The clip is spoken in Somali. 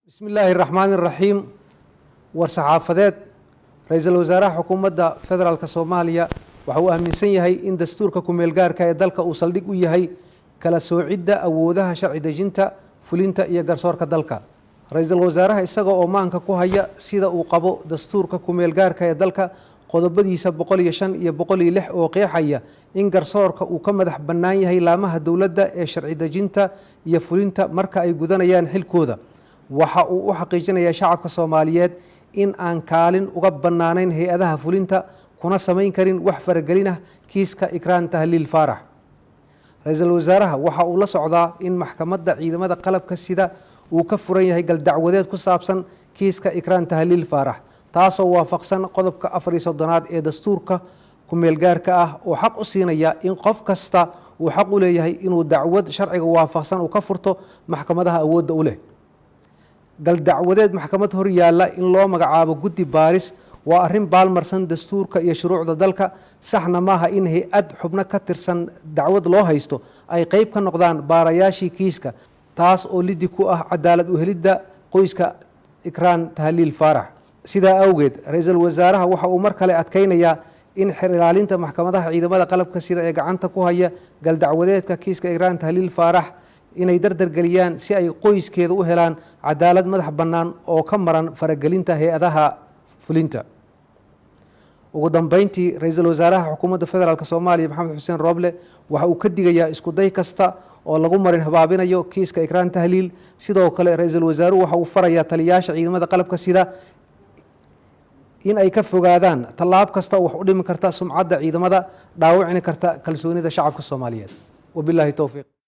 Bismi illaahi raxmaani raxiim. War saxaafadeed. Ra-iisul wasaaraha Xukuumadda Federaalk Soomaaliya waxa uu aaminsan yahay in dastuurka kumeelgaarka ee dalka uu saldhig u yahay kala soocidda awoodaha sharci dejinta, fulinta iyo garsoorka dalka. Ra-iisul wasaaraha, isaga oo maanka ku haya sida uu qabo dastuurka kumeelgaarka ee dalka qodobadiisa 105 iyo 106 oo qeexaya in garsoorka uu ka madax bannaan yahay laamaha dowladda ee sharci dejinta iyo fulinta marka ay gudanayaan xilkooda, waxa uu u xaqiijinayaa shacabka Soomaaliyeed in aan kaalin uga bannaanayn hay-adaha fulinta, kuna samayn karin wax faragelin ah kiiska Ikraan Tahliil Faarax. Ra-iisul wasaaraha waxa uu la socdaa in Maxkamadda Ciidamada Qalabka Sida uu ka furan yahay galdacwadeed ku saabsan kiiska Ikraan Tahliil Faarax, taasoo waafaqsan qodobka 34aad ee dastuurka kumeelgaarka ah oo xaq u siinaya in qof kasta uu xaq u leeyahay inuu dacwad sharciga waafaqsan uu ka furto maxkamadaha awoodda u leh. Galdacwadeed maxkamad hor yaalla in loo magacaabo guddi baaris waa arrin baalmarsan dastuurka iyo shuruucda dalka. Saxna maaha in hay-ad xubno ka tirsan dacwad loo haysto ay qeyb ka noqdaan baarayaashii kiiska, taas oo lidi ku ah cadaalad uhelidda qoyska Ikraan Tahliil Faarax. Sidaa awgeed, ra-iisul wasaaraha waxa uu mar kale adkaynayaa in xer ilaalinta maxkamadaha ciidamada qalabka sida ee gacanta ku haya galdacwadeedka kiiska Ikraan Tahliil Faarax inay dardargeliyaan si ay qoyskeeda u helaan cadaalad madax bannaan oo ka maran faragelinta hay-adaha fulinta. Ugu dambeyntii, ra-iisul wasaaraha Xukuumadda Federaalk Soomaaliya Maxamed Xuseen Rooble waxa uu ka digayaa isku day kasta oo lagu marin habaabinayo kiiska Ikraan Tahliil. Sidoo kale, ra-iisul wasaaruhu waxa uu farayaa taliyayaasha ciidamada qalabka sida in ay ka fogaadaan tallaab kasta oo wax u dhimi karta sumcadda ciidamada, dhaawicni karta kalsoonida shacabka Soomaaliyeed. Wabilaahi towfiiq.